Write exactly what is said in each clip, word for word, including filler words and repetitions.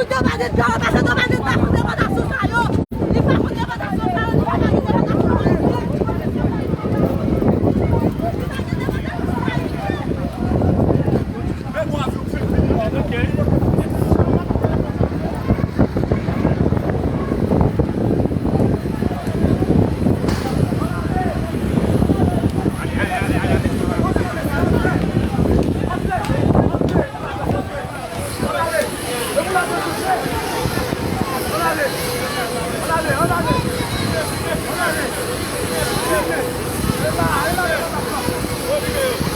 Yo pa gen dwa pase, yo pa gen dwa pou depòtasyon sa yo. Li pa pou depòtasyon sa yo, li pa gen depòtasyon politik.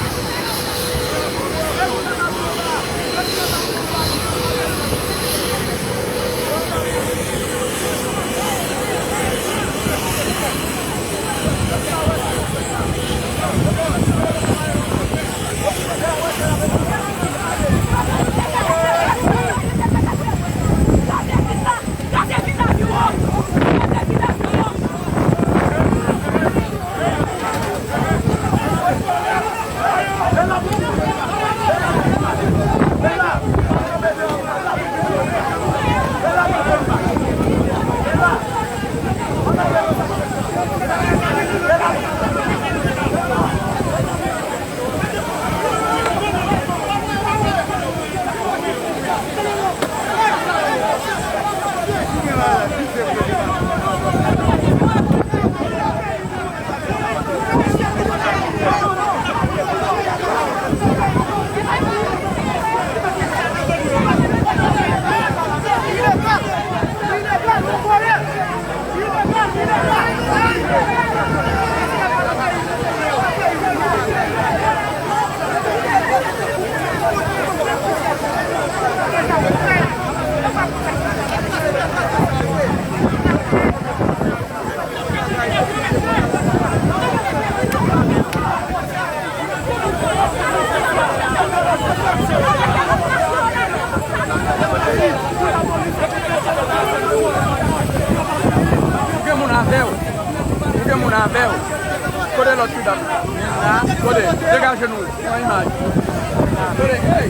Ou gen moun avè w. Ou gen moun avè w. Kote lòt ti dam nan? Kote? Degaje nou. Pran imaj. Kote? Hey!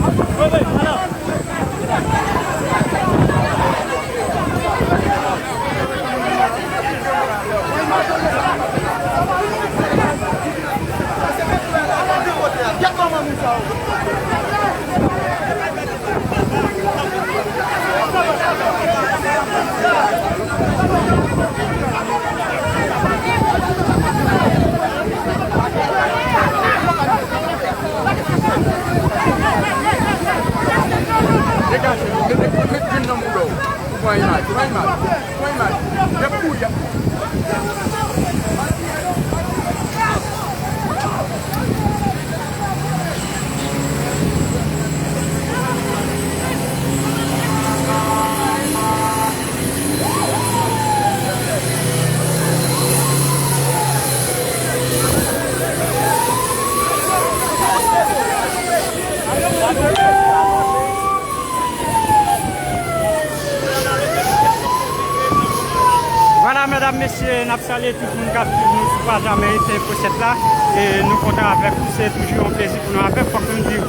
Degaje nou, mete, mete grenn nan mouda w. Pran imaj, pran imaj, pran imaj. Depi w Vwala, medam, mesye, n ap salye tout moun k ap swiv nou sou paj Ameriken Info sèt la. E nou kontan avèk ou, se toujou yon plezi pou nou avèk. Fòk nou di,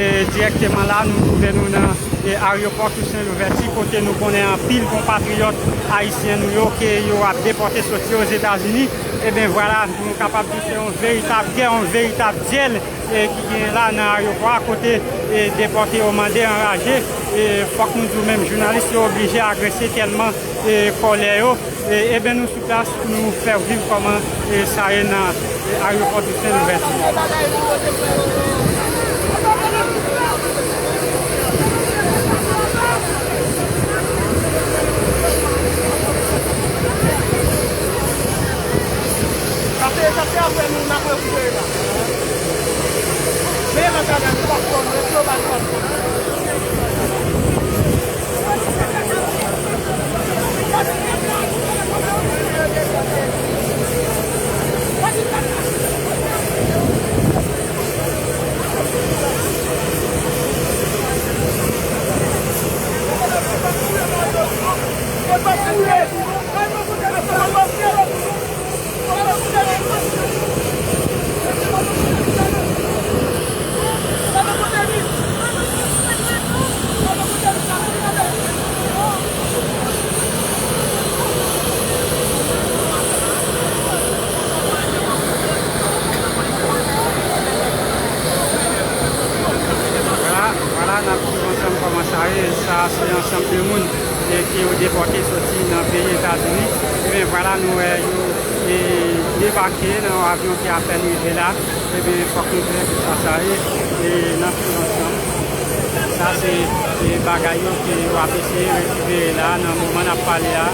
e, dirèkteman la, nou twouve nou nan, e, ayewopò Tousen Louvèti, kote nou konnen anpil konpatriyòt ayisyen nou yo ke yo ap depòte soti Ozetazini. Ebyen, vwala, nou kapab di se yon veritab gè, yon veritab dyèl e, ki genyen la nan ayewopò a, kote, e, depòte yo mande anraje. E, fòk nou di w menm, jounalis yo oblije agrese tèlman, e, kòlè yo. E, ebyen, nou sou plas pou nou fè w viv kòman, e, sa ye nan, e, ayewopò Tousen Louvèti. Sa se, sa se apre nou, n ap rekipere la. Men nan bagay nou pa fò, nou ret yo ba nou pa fò. Se ansanm de moun, e, ke yo depòte soti nan peyi Etazini. Ebyen, vwala, nou wè yo, e, debake nan yon avyon ki apèn rive la. Ebyen, fòk nou veye kisa sa ye, e, nan tout ansanm. Sa se, e, bagay yo ke yo ap eseye rekipere la nan moman n ap pale a.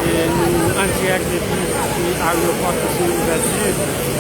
E, nou an dirèk depi, e, ayewopò Tousen Louvèti.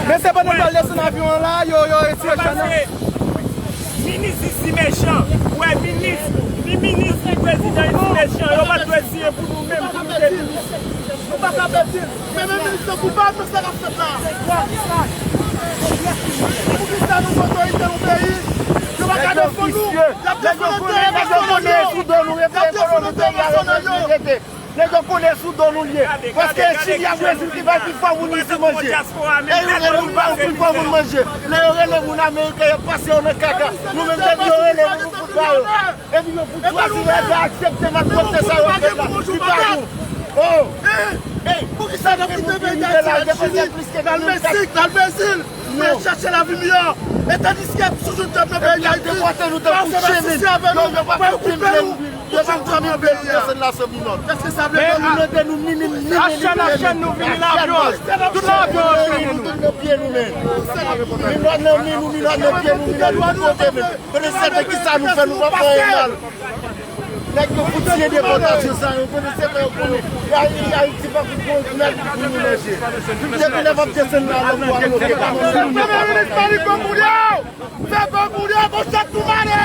Men se pandan yo pral desann avyon an la, yo, yo retire chèn nan. Minis isi mechan, ou wè minis, ni minis, ni prezidan isi mechan, yo pa t dwe siyen pou nou menm, pou nou te minis. Nou pa ka pèdi l. Men, men minis lan koupab nan sa k ap fèt la. Poukisa nou gen otorite nan peyi? Yo pa ka defann nou. Y ap defann enterè pèsonèl yo. Y ap defann enterè pèsonèl yo. Nèg yo konnen sou do nou l ye. Paske Chili ak Brezil ki bay pi fò moun isi manje. E yo rele moun pa yo pi fò moun manje. Lè yo rele moun ameriken, y ap pase yo nan kaka. Nou menm, depi yo rele nou, nou fout ba yo. Epi yo fout chwazi rete aksepte malpwòpte sa yo fè la. Pi pa nou. Oh! Ey! Poukisa n ap kite peyi Dayiti al Chili, al Meksik, al Brezil, pou y al chache lavi miyò? E tandiske sou Jounèf nan peyi Dayiti, pèsonn pa sousye avè nou, fò yo koupe nou. Yo pa koupe nou desann la Senminòt. Èske sa vle di nou mande nou minim, minim, minim, minim. Tout avyon ap trennen nou. Minòt nan men nou, minòt nan pye nou, minòt tout kote menm. Konnen sèten kisa nou fè, nou pa fè anyen mal. Nèg yo fout siyen depòtasyon sa yo, konnen sèten yo konnen. Ayiti pa fout bon mèt pou nou manje. Depi lè m ap desann la, lòt bò a bloke pa manje. Fè gwo boulye, gwo chak tou mare!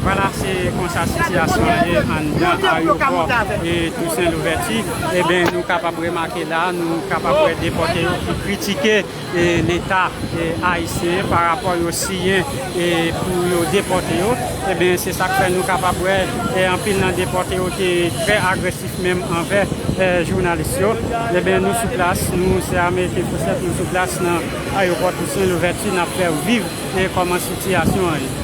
Vwala, se konsa sitiyasyon an ye anndan ayewopò e Tousen Louvèti. Ebyen, nou kapab remake la, nou kapab wè depòte yo ki kritike e Leta e ayisyen pa rapò yo siyen e pou yo depòte yo. Ebyen, se sa k fè nou kapab wè e anpil nan depòte yo te trè agresif menm anvè e jounalis yo. Ebyen, nou sou plas, nou se Ameriken Fosèt, nou sou plas nan ayewopò Tousen Louvèti, n ap fè w viv e kòman sitiyasyon an ye.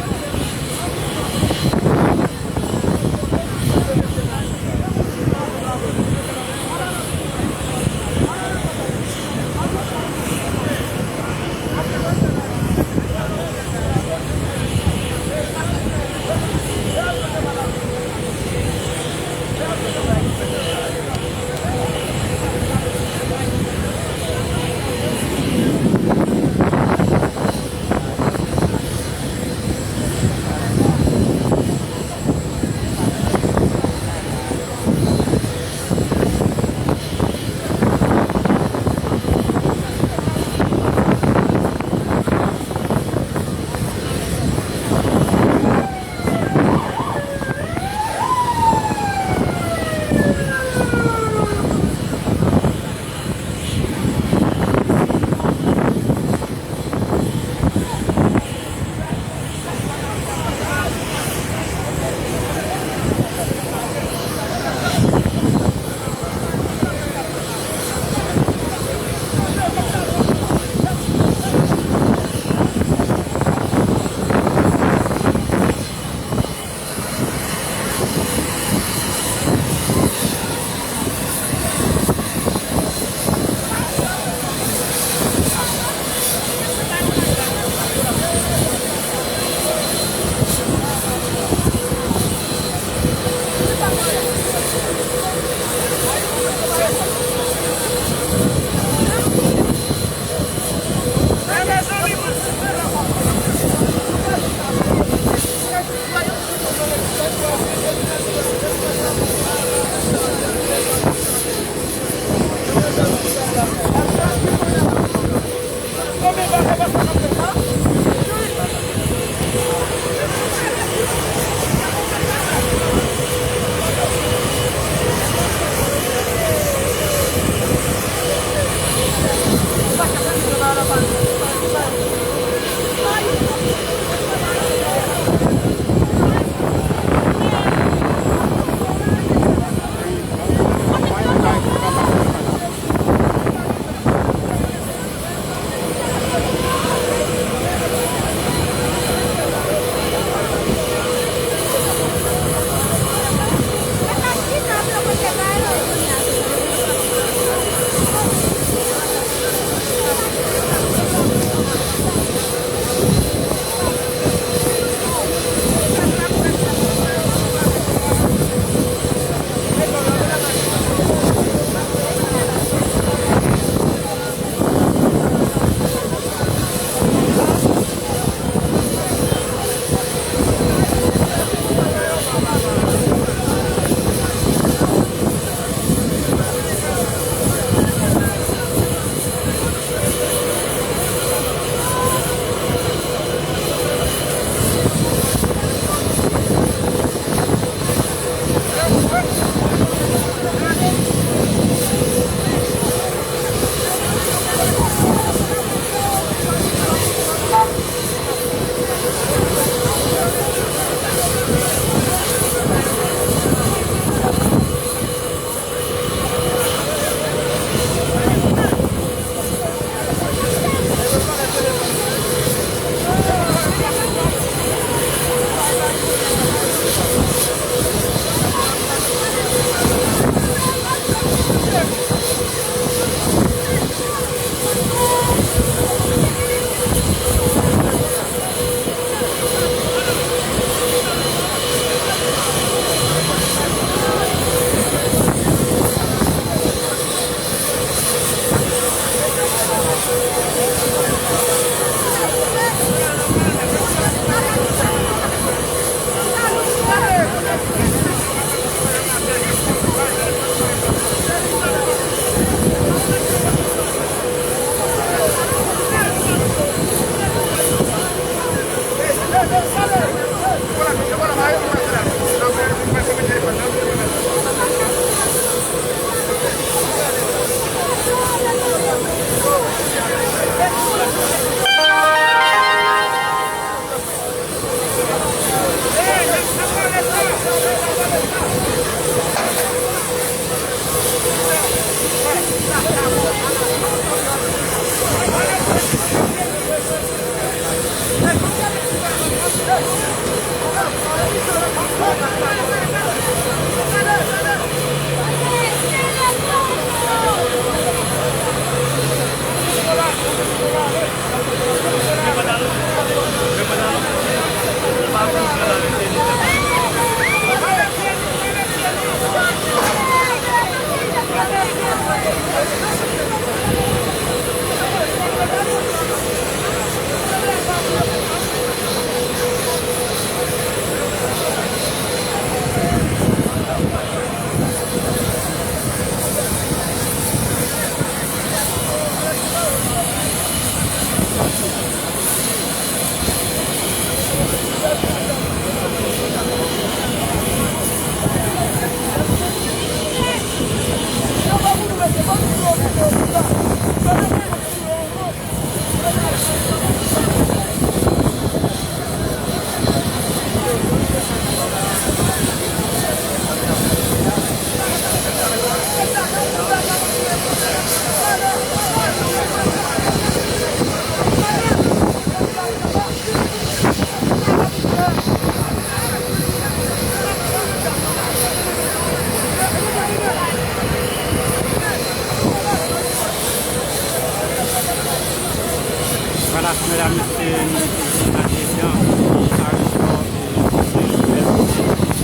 Medam, mesye, nou toujou andedan, e, ayewopò, e, Tousen Louvèti,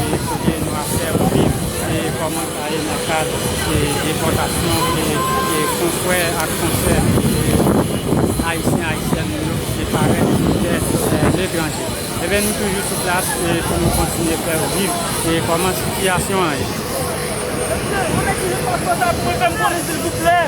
e, kote nou ap fè viv, e, kòman sa ye nan kad, e, depòtasyon, e, e, konfrè ak konsè, e, ayisyen, ayisyèn nou yo ki te parèt sou tè, e, letranje. Ebyen, nou toujou sou plas, e, pou nou kontinye fè w viv, e, kòman sitiyasyon an ye. Mesye, yo mete yon paspò sa pou mwen, fè m konnen, silvouplè.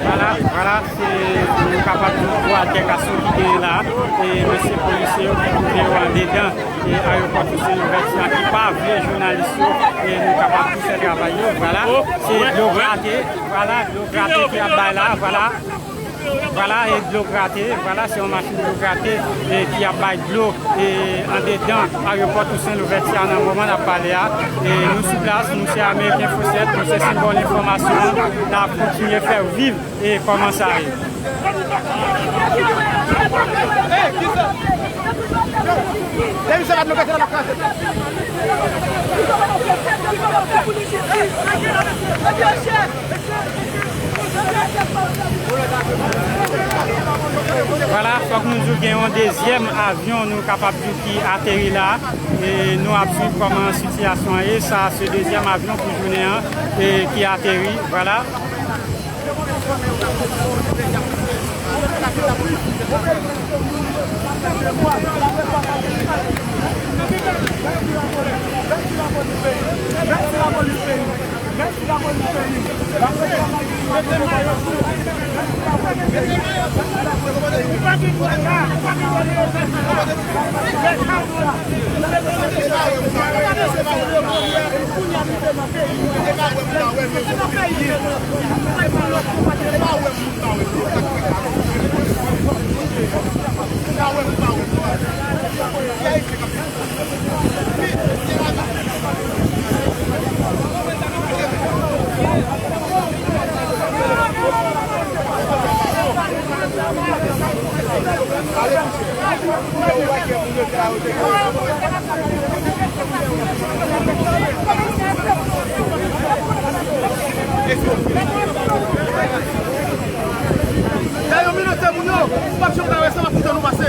Vwala, vwala, se, nou kapab di, twa altèkasyon ki genyen la, e mesye polisye yo ki twouve yo andedan, e ayewopò Tousen Louvèti a ki pa vle jounalis yo, e nou kapab di fè travay yo, vwala, se dlo grate, vwala, dlo grate ki ap bay la, vwala. Vwala, e dlo grate, vwala, se yon machin dlo grate, e ki ap bay dlo, e andedan ayewopò Tousen Louvèti a nan moman n ap pale a. E nou sou plas, nou se Ameriken Fosèt, nou se senbòl enfòmasyon an, n ap kontinye fè w viv, e kòman sa ye. Vwala, fòk nou di w gen yon dezyèm avyon, nou kapab di w, ki ateri la. E nou ap swiv kòman sitiyasyon an ye. Sa se dezyèm avyon pou jounen an, e ki ateri. Vwala. Dèyè yon minit, moun yo, m ap janm travèse, m ap kite nou pase.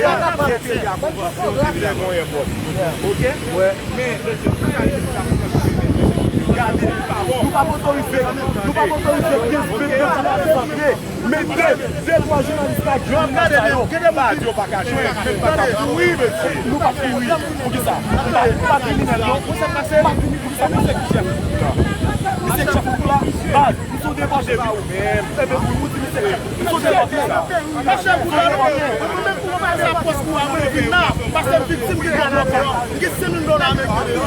peyi a, se peyi a konvansyon, se peyi a gon èpòt. Oke? Men, gade, nou p ap otorize, nou p ap otorize kenz, vennde k ap al sante. Mete de twa jounalis la, gade, gade, gade, yo pa ka jwenn, men pa ka kouri, mesye. Nou pa kouri. Poukisa? Nou pa, nou pa kriminèl, non. Nou pa kriminèl, poukisa? Misye ki chèf gwoup la. Misye ki chèf gwoup la. Baz, nou sou depòte, wi. Ebyen, wi, ou di misye ki chèf. Nou sou depòte. Mesye, nou sou depòte. Sa pòs pou a mwen vin la, paske m viktim de gad wòk la. M gen senk mil dola ameriken deyò.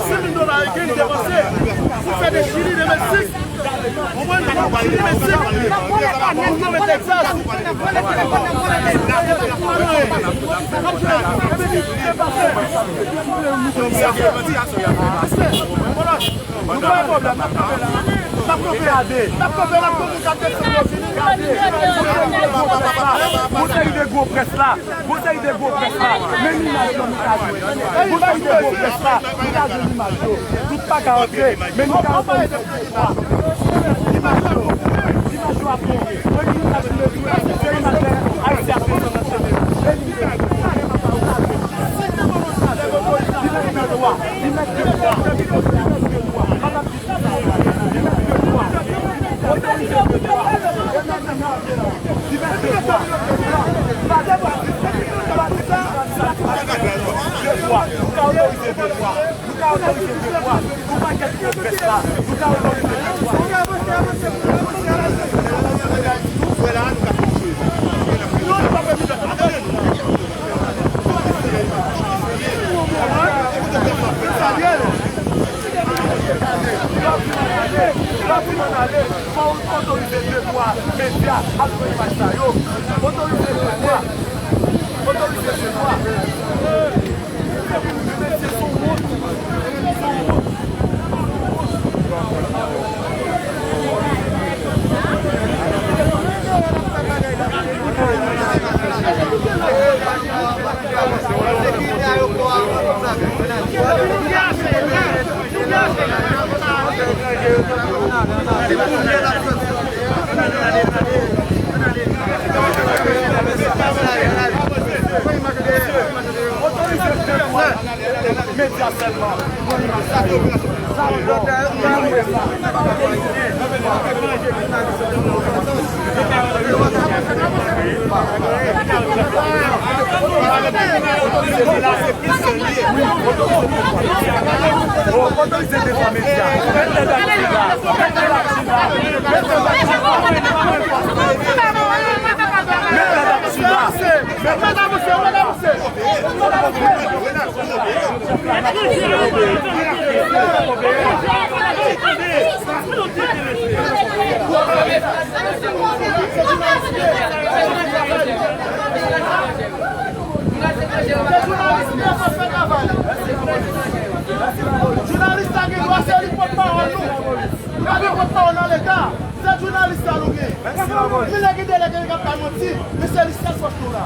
Senk mil dola ameriken m depanse pou fè de Chili de mil sis. Konprann? Chili de mil sis. Pou nou met Texas. Voilà. Nou pa gen pwoblèm, n ap kanpe la. N ap kanpe a de. N ap kanpe la pou moun k ap desann yo vini gade. Yon seri de gwo près la. Yon seri de gwo près la. Men imaj yo nou ka jwenn. Yon seri de gwo près la. Nou ka jwenn imaj yo. Tout pa ka antre. Men nou ka antre. Imaj yo. Imaj yo ap monte. Premye imaj yo, se imaj lè Ayiti ap desann nan chèmè. Men nou Fò w otorize de twa medya ap pran imaj sa yo. Otorize de twa. Otorize de twa. Mesye, se yon wont. Se yon wont. Medya sèlman. Otorize de fwa medya. Mete dat sila. Mete dat sila. Mete dat sila. Jounalis la gen dwa, se li pòtpawòl nou. Nou pa gen pòtpawòl nan Leta. Se jounalis sa nou gen. Gen nèg ki delege k ap bay manti, men se li sèl fòs nou la.